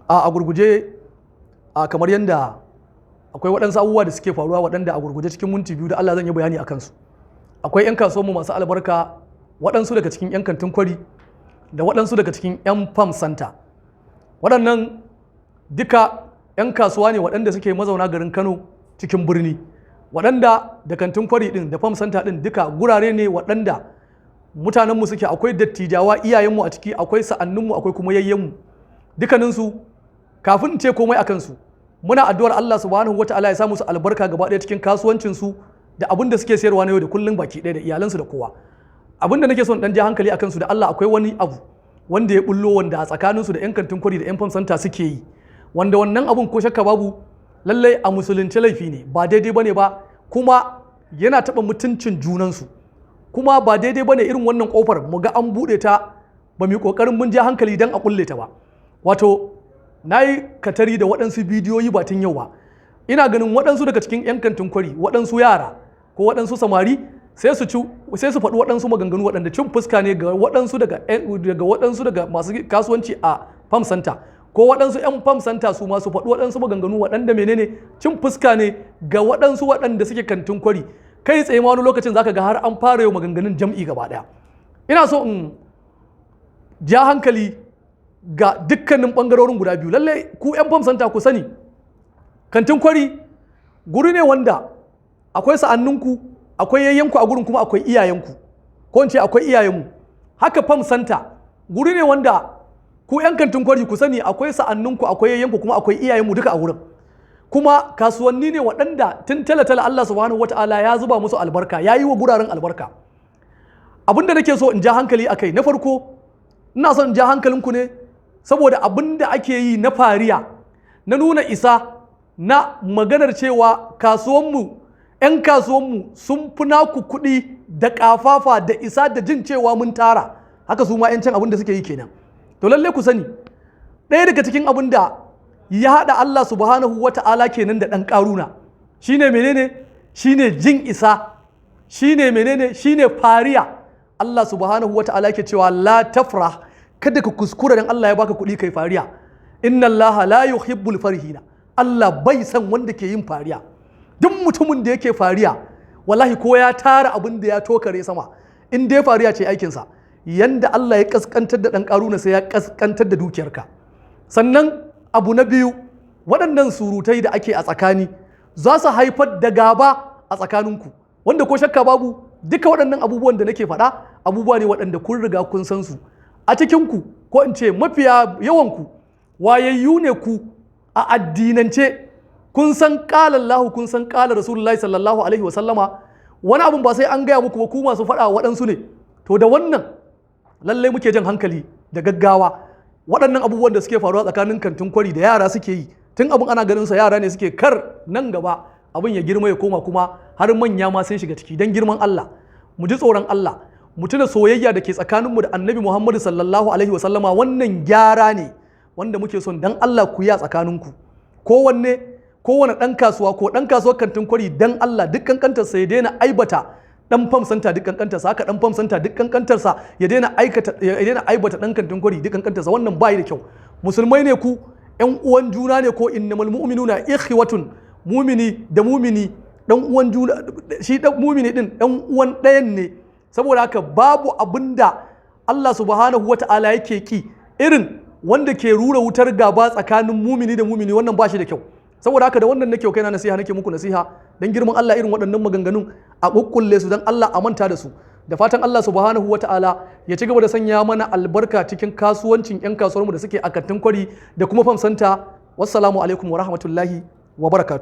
A gurguje, kamar yadda akwai waɗansu abubuwa da suke faruwa waɗanda a gurguje cikin minti 2 da Allah zan yi bayani a kansu. Akwai 'yan kasuwanmu masu albarka, waɗansu daga cikin 'yan kantin kwari da waɗansu daga cikin 'yan farm center. Waɗannan duka 'yan kasuwa ne waɗanda suke mazauna garin Kano cikin birni, waɗanda da kantin kwari ɗin da farm center ɗin duka gurare ne waɗanda mutanenmu suke. Akwai dattijawa iyayenmu a ciki, akwai sa'anninmu, akwai kuma yayyenmu. Dukkaninsu, kafin in ce komai a kansu, muna addu'ar Allah subhanahu wata'ala ya sa musu albarka gaba ɗaya cikin kasuwancinsu da abin da suke sayarwa na yau da kullum baki ɗaya, da iyalansu da kowa. Abin da nake son dan ja hankali akan su da Allah, akwai wani abu wanda ya bullo wanda a tsakaninsu da 'yan kantin kwari da 'yan farm center suke yi, wanda wannan abun ko shakka babu lallai a musulunci laifi ne, ba daidai bane ba, kuma yana taɓa mutuncin junansu, kuma ba daidai bane irin wannan kofar mu ga an buɗe ta ba mu yi ƙoƙarin mun ja hankali don a kulle ta ba. Wato na yi katari da waɗansu bidiyoyi ba tun yau ba, ina ganin waɗansu daga cikin 'yan kantin kwari, waɗansu yara ko waɗansu samari, sai su ci sai su faɗi waɗansu maganganu waɗanda cin fuska ne ga waɗansu daga masu kasuwanci a farm center, ko waɗansu 'yan farm center su ma su faɗi waɗansu maganganu waɗanda menene cin fuska ne ga waɗansu waɗanda suke kantin kwari. Kai tsaye ma wani lokacin zaka ga har an fara yau maganganun jam'i gaba ɗaya. Ina so in ja hankali ga dukkanin ɓangarorin guda biyu. Lallai ku 'yan farm center, ku sani kantin kwari guri ne wanda akwai sa'anninku, akwai yayyanku a gurin, kuma akwai iyayenku, ko in ce akwai iyayenmu. Haka farm center guri ne wanda ku 'yan kantin kwari ku sani akwai sa'anninku, akwai yayyanku, kuma akwai iyayenmu duka a wurin. Kuma kasuwanni ne waɗanda tun tala-tala Allah subhanahu wata'ala ya zuba musu albarka, ya yi wa guraren albarka. Abin da nake so in ja hankali a kai na farko, ina son in ja hankalinku ne saboda abin da ake yi na fariya, na nuna isa, na maganar cewa kasuwanmu, 'yan kasuwanmu sun fi naku kuɗi da ƙafafa da isa da jin cewa mun tara. Haka su ma 'yan can abin da suke yi kenan. To lalle ku sani, ɗaya daga cikin abin da ya haɗa Allah subhanahu wa ta'ala kenan da ɗan ƙaruna shine menene? Shine jin isa. Shine menene? Shine fariya. Allah subhanahu wa ta'ala ke cewa la tafrah, kada ka kuskura dan Allah ya baka kuɗi kai fariya. Inna Allah la yuhibbul farihina. Allah bai san wanda ke yin fariya. Duk mutumin da yake fariya, wallahi ko ya tara abin da ya tokare sama, in dai fariya ce aikinsa, yanda Allah ya kaskantar da ɗan ƙaruna sai ya kaskantar da dukiyarka. Sannan abu na biyu, waɗannan surutai da ake a tsakani za su haifar da gaba a tsakaninku, wanda ko shakka babu duka waɗannan abubuwan da nake faɗa abubuwa ne waɗanda kun riga kun san su a cikinku, ko in ce mafiya yawanku wayayyu ne ku a addinance. Kun san ƙala Allah, kun san ƙala Rasulullahi sallallahu alaihi wa sallama. Wani abun ba sai an gaya muku ba, ku masu faɗa waɗansu ne. To da wannan lallai muke jan hankali da gaggawa. Waɗannan abubuwan da suke faruwa tsakanin kantin kwari da yara suke yi, tun abin ana ganin sa yara ne suke, kar nan gaba abin ya girma ya koma kuma har manya ma sun shiga ciki. Don girman Allah mu ji tsoron Allah, mu tuna soyayya da ke tsakaninmu da Annabi Muhammadu sallallahu alaihi wa sallama. Wannan gyara ne wanda muke son dan Allah ku yi a tsakaninku. Kowanne kowane ɗan kasuwa ko ɗan kasuwar kantin kwari, dan Allah duk kankantarsa ya daina aibata dan farm center duk kankantarsa. Haka dan farm center duk kankantarsa ya daina aibata dan kantin kwari duk kankantarsa. Wannan bai da kyau. Musulmai ne ku, ƴan uwan juna ne, ko innamal mu'minuna ikhwatun. Mumini da mumini dan uwan juna, shi dan mumini din dan uwan ɗayan ne. Saboda haka babu abinda Allah subhanahu wata'ala yake ki irin wanda ke rura wutar gaba tsakanin mumini da mumini. Wannan ba shi da kyau. Saboda haka da wannan nake kaina nasiha, nake muku nasiha, dan girman Allah irin waɗannan maganganun a kukkulle su, dan Allah a manta da su. Da fatan Allah subhanahu wata'ala ya ci gaba da sanya mana albarka cikin kasuwancin 'yan kasuwarmu da suke a kantin kwari da kuma farm center. Wassalamu alaikum wa rahmatullahi wa barakatuh.